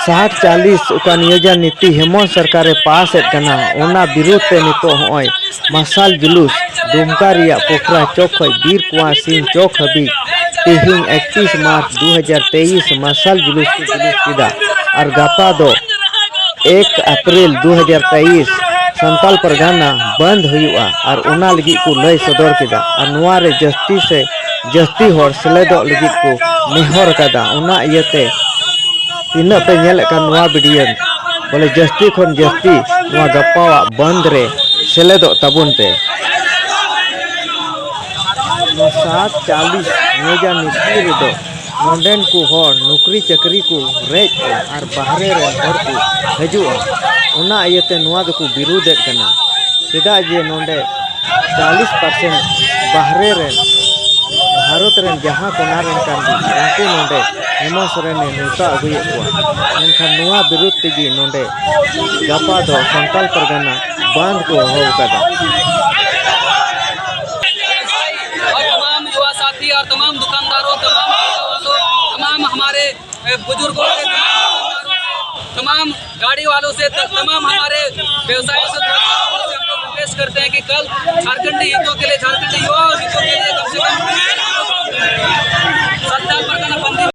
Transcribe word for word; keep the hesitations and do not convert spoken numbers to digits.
ᱥᱟᱴ ᱪᱟᱞᱤᱥ ᱚᱠᱟ ᱱᱤᱭᱳᱡᱚᱱ ᱱᱤᱛᱤ ᱦᱮᱢᱚᱱᱛ ᱥᱚᱨᱠᱟᱨᱮ ᱯᱟᱥ ᱮᱫ ᱠᱟᱱᱟ, ᱚᱱᱟ ᱵᱤᱨᱩᱫᱷ ᱛᱮ ᱱᱤᱛᱚᱜ ᱦᱚᱸᱜᱼᱚᱭ ᱢᱟᱨᱥᱟᱞ ᱡᱩᱞᱩᱥ ᱫᱩᱢᱠᱟ ᱨᱮᱭᱟᱜ ᱯᱳᱠᱷᱨᱟ ᱪᱚᱠ ᱠᱷᱚᱱ ᱵᱤᱨ ᱠᱩᱣᱟᱸ ᱥᱤᱧ ᱪᱚᱠ ᱦᱟᱹᱵᱤᱡ ᱛᱮᱦᱮᱧ ᱮᱠᱛᱤᱥ ᱢᱟᱨᱪ ᱫᱩ ᱦᱟᱡᱟᱨ ᱛᱮᱭᱤᱥ ᱢᱟᱨᱥᱟᱞ ᱡᱩᱞᱩᱥ ᱠᱚ ᱡᱩᱞᱩᱥ ᱠᱮᱫᱟ᱾ ᱟᱨ ᱜᱟᱯᱟ ᱫᱚ ᱮᱠ ᱟᱯᱨᱤᱞ ᱫᱩ ᱦᱟᱡᱟᱨ ᱛᱮᱭᱤᱥ ᱥᱟᱱᱛᱟᱞ ᱯᱟᱨᱜᱟᱱᱟ ᱵᱚᱱᱫ ᱦᱩᱭᱩᱜᱼᱟ, ᱟᱨ ᱚᱱᱟ ᱞᱟᱹᱜᱤᱫ ᱠᱚ ᱞᱟᱹᱭ ᱥᱚᱫᱚᱨ ᱠᱮᱫᱟ᱾ ᱟᱨ ᱱᱚᱣᱟ ᱨᱮ ᱡᱟᱹᱥᱛᱤ ᱥᱮ ᱡᱟᱹᱥᱛᱤ ᱦᱚᱲ ᱥᱮᱞᱮᱫᱚᱜ ᱞᱟᱹᱜᱤᱫ ᱠᱚ ᱱᱮᱦᱚᱨ ᱟᱠᱟᱫᱟ᱾ ᱚᱱᱟ ᱤᱭᱟᱹᱛᱮ ᱛᱤᱱᱟᱹᱜ ᱯᱮ ᱧᱮᱞᱮᱫ ᱠᱟᱱ ᱱᱚᱣᱟ ᱵᱷᱤᱰᱤᱭᱳ, ᱵᱚᱞᱮ ᱡᱟᱹᱥᱛᱤ ᱠᱷᱚᱱ ᱡᱟᱹᱥᱛᱤ ᱱᱚᱣᱟ ᱜᱟᱯᱟᱣᱟᱜ ᱵᱚᱱᱫ ᱨᱮ ᱥᱮᱞᱮᱫᱚᱜ ᱛᱟᱵᱚᱱ ᱯᱮ᱾ ᱱᱚᱣᱟ ᱥᱟᱛ ᱪᱟᱞᱤᱥ ᱱᱤᱭᱳᱡᱚᱱ ᱱᱤᱛᱤ ᱨᱮᱫᱚ ᱱᱚᱰᱮᱱ ᱠᱚ ᱦᱚᱲ ᱱᱚᱠᱨᱤ ᱪᱟᱹᱠᱨᱤ ᱠᱚ ᱨᱮᱡ ᱠᱚᱣᱟ ᱟᱨ ᱵᱟᱦᱨᱮ ᱨᱮᱱ ᱦᱚᱲ ᱠᱚ ᱦᱤᱡᱩᱜᱼᱟ᱾ ᱚᱱᱟ ᱤᱭᱟᱹᱛᱮ ᱱᱚᱣᱟ ᱫᱚᱠᱚ ᱵᱤᱨᱩᱫᱷᱮᱫ ᱠᱟᱱᱟ᱾ ᱪᱮᱫᱟᱜ ᱡᱮ ᱱᱚᱰᱮ ᱪᱟᱞᱤᱥ ᱯᱟᱨᱥᱮᱱᱴ ᱵᱟᱦᱨᱮ ᱨᱮᱱ, ᱵᱷᱟᱨᱚᱛ ᱨᱮᱱ ᱡᱟᱦᱟᱸ ᱠᱚᱱᱟ ᱨᱮᱱ ᱠᱟᱱ ᱜᱮ, ᱩᱱᱠᱩ ᱱᱚᱰᱮ ᱦᱮᱢᱚᱱᱛ ᱥᱚᱨᱮᱱᱮ ᱱᱮᱣᱛᱟ ᱟᱹᱜᱩᱭᱮᱫ ᱠᱚᱣᱟ᱾ ᱢᱮᱱᱠᱷᱟᱱ ᱱᱚᱣᱟ ᱵᱤᱨᱩᱫᱷ ᱛᱮᱜᱮ ᱱᱚᱰᱮ ᱜᱟᱯᱟ ᱫᱚ ᱥᱟᱱᱛᱟᱞ ᱯᱟᱨᱜᱟᱱᱟ ᱵᱟᱸᱫᱷ ᱠᱚ ᱦᱚᱦᱚ ᱟᱠᱟᱫᱟ᱾ और तमाम युवा साथी और तमाम दुकानदारों, तमाम ठेला वालों, तमाम हमारे, ए, बुजुर्गों से, तमाम गाड़ी वालों से, त-, तमाम हमारे व्यवसायियों से, हम लोग रिक्वेस्ट करते हैं कि कल झारखंडी हितों के लिए, झारखंडी युवा हितों के लिए कम से कम संताल परगना